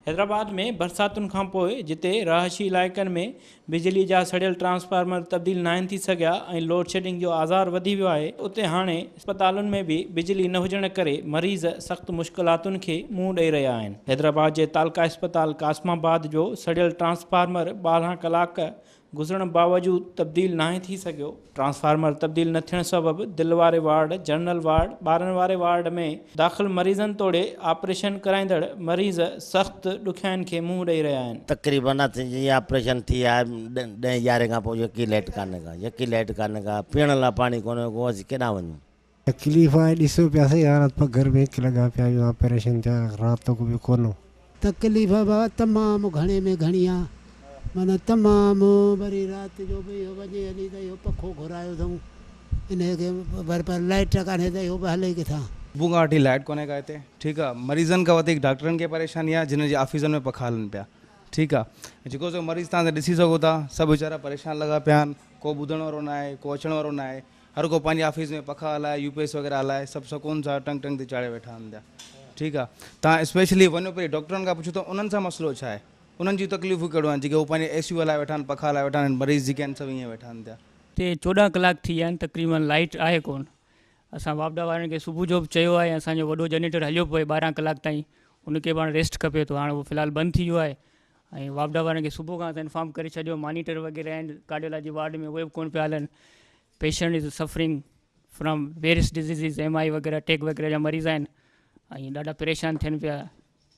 حيدرآباد ۾ برساتن کانپوء جتي رهائشي علائقن ۾ بجلي جا سڙيل ٽرانسفارمر تبديل ناهن ٿي سگهيا ۽ لوڊشيڊنگ جو آزار وڌي ويو آهي اتي هاڻي اسپتالن ۾ به بجلي نه هجڻ ڪري مريض سخت مشڪلاتن کي منهن ڏئي رهيا آهن. حيدرآباد جي تعلقه اسپتال قاسم آباد جو سڙيل ٽرانسفارمر 12 ڪلاڪ گذرڻ باوجود تبديل ناهي ٿي سگهيو. ٽرانسفارمر تبديل نه ٿيڻ سبب دل واري وارڊ، جنرل وارڊ، ٻارن واري وارڊ ۾ داخل مريضن توڙي آپريشن ڪرائيندڙ مريض سخت ڏکيائين کي منهن ڏئي رهيا آهن. تقريبن اٿ جي آپريشن ٿي آهي ڏهين يارهين کان پوء يڪي لائٽ ڪانهي ڪا يڪي لائٽ ڪانهي ڪا پيئڻ لاء پاڻي ڪونهي ڪو اسين ڪيڏانهن وڃون. تڪليف آهي ڏسو پيا سائين حالت پگهر ۾ هڪ لڳا پيا آهيون آپريشن ٿيا رات ڪو به ڪونه. تڪليف بابا تمام گهڻي ۾ گهڻي آ معنيٰ تمام وري رات جو به اهو وڃي هلي ته اهو پکو گهرايو اٿئون انهي کي ور پر لائٽ ڪانهي ته اهو به هلي ڪٿان. صبح کان وٺي لائٽ ڪونهي ڪا هتي ٺيڪ آ مريضن کان وڌيڪ ڊاڪٽرن کي پريشاني آ جن جي آفيسن ۾ پکا هلن پيا ٺيڪ آ جيڪو سو مريض تان ڏسي سگهو ٿا سڀ ويچارا پريشان لڳا پيا آهن ڪو ٻڌڻ وارو ناهي ڪو اچڻ وارو ناهي هر ڪو پنهنجي آفيس ۾ پکا هلائي يو پي ايس وغيره هلائي سڀ سڪون سان ٽنگ ٽنگ تي چاڙهي ويٺا آهن پيا ٺيڪ آ تان اسپيشلي وڃو پهرين ڊاڪٽرن کان پڇو ته انهن سان مسئلو ڇا آهي انهن جون تڪليفون ڪهڙيون آهن جيڪي هو پنهنجي اي سيو هلائي ويٺا آهن پکا هلائي ويٺا آهن مريض جيڪي آهن سڀ ائين ويٺا آهن پيا. تي 14 ڪلاڪ ٿي ويا آهن تقريبن لائيٽ آهي ڪون اسان واپڊا وارن کي صبح جو به چيو آهي اسان جو وڏو جنريٽر هليو پيو آهي 12 ڪلاڪ تائين ان کي به هاڻي ريسٽ کپي ٿو هاڻي اهو في الحال بند ٿي ويو آهي ۽ واپڊا وارن کي صبح کان اسان انفارم ڪري ڇڏيو مانيٽر وغيره آهن ڪارڊيولاجي وارڊ ۾ اهي به ڪون پيا هلن patient is suffering from various diseases M I وغيره اٽيڪ وغيره جا مريض آهن ۽ ڏاڍا پريشان ٿين پيا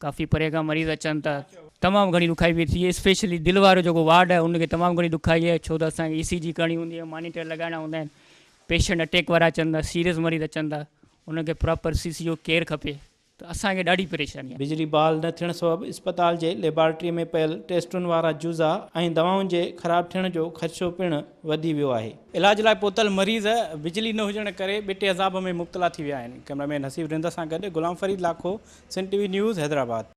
ڪافي پري کان مريض اچن ٿا تمام گهڻي ڏکائي پئي ٿئي اسپيشلي دل وارو جيڪو وارڊ آهي ان کي تمام گهڻي ڏکائي آهي ڇو ته اسان کي اي سي جي ڪرڻي هوندي آهي مانيٽر لڳائڻا هوندا آهن پيشنٽ اٽيڪ وارا اچن ٿا سيريس مريض اچن ٿا انهن کي پراپر سي سي يو ڪيئر کپي ته اسان کي ڏاڍي پريشاني آهي. بجلي بحال نه ٿيڻ سبب اسپتال جي ليبارٽري ۾ پيل ٽيسٽن وارا جزا ۽ دوائن جي خراب ٿيڻ جو خدشو پڻ وڌي ويو آهي. علاج لاء پهتل مريض بجلي نه هجڻ ڪري ٻٽي عذاب ۾ مبتلا ٿي ويا آهن. ڪئميرا مين حسيب رند سان گڏ Ghulam Farid Lakho, Sindh T V news, Hyderabad.